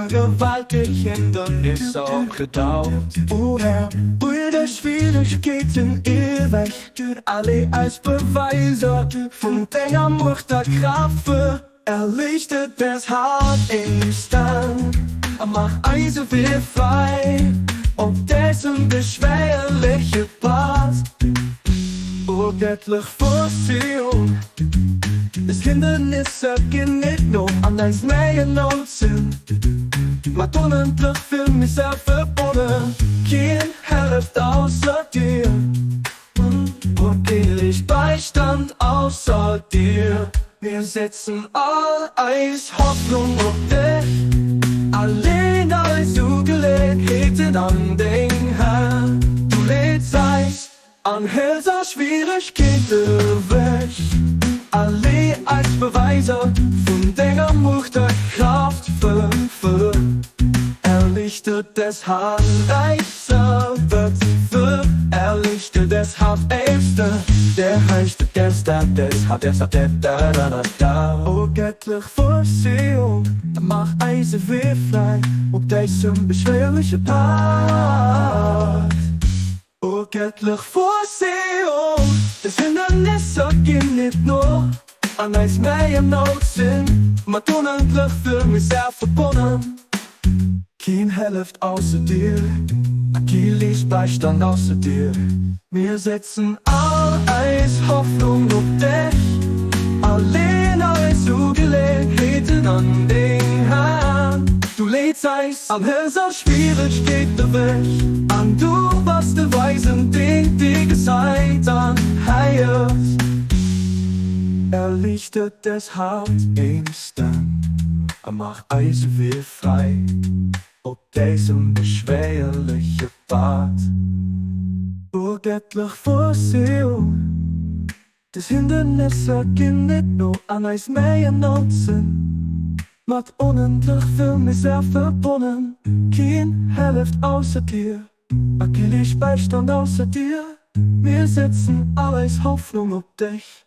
Gewaltig Hindernis opgedaucht. O Här, brüll Schwierigkeeten ewech, Alle als Beweiser vun denger Muecht a Kraaft, Erliichtet des hart Stand a mach eise Wee frei op dësem beschwéierleche Pfad. O gëttlech Vorsehung, des Hindernisse ginn nit no an eis Méi en Nout sinn mat onendlech vill Misär verbonnen, keen helleft ausser dir. Und ehrlich Beistand ausser dir. Mir setzen all eis Hoffnung op dech, Alleen eis Ugeleeënheeten an deng Hänn. Du leeds eis an hëls all Schwieregkeet ewech, Allee eis Beweiser vun denger Muecht a Kraaft ver Erliichtert des Hallreich. O gëttlech Vorsehung, mach eise Wee fräi op däisem beschwéierleche Pad. O gëttlech Vorsehung, des Hindernisser ginn nit no an eis Méi an Nout sinn mat onendlech vill Misär verbonnen. Keen helleft ausser dir, a kee leescht Beistand ausser dir. Mir setzen all eis Hoffnung op dech a leeën eis Ugeleeënheeten an deng Hänn. Du leeds eis an hëls all Schwieregkeet ewech, an du bass de Weisen, deen d'Gezeit an héiert. Erliichtet des Haut een Stand a mach eise Wee Frei op désem beschwéierleche Pfad. O gëttlech Vorsehung, des Hindernisser ginn nit no an eis Méi an Nout sinn mat onendlech vill Misär verbonnen. Keen helleft ausser dir a kee Liicht Beistand ausser dir. Mir setzen all eis Hoffnung op dech.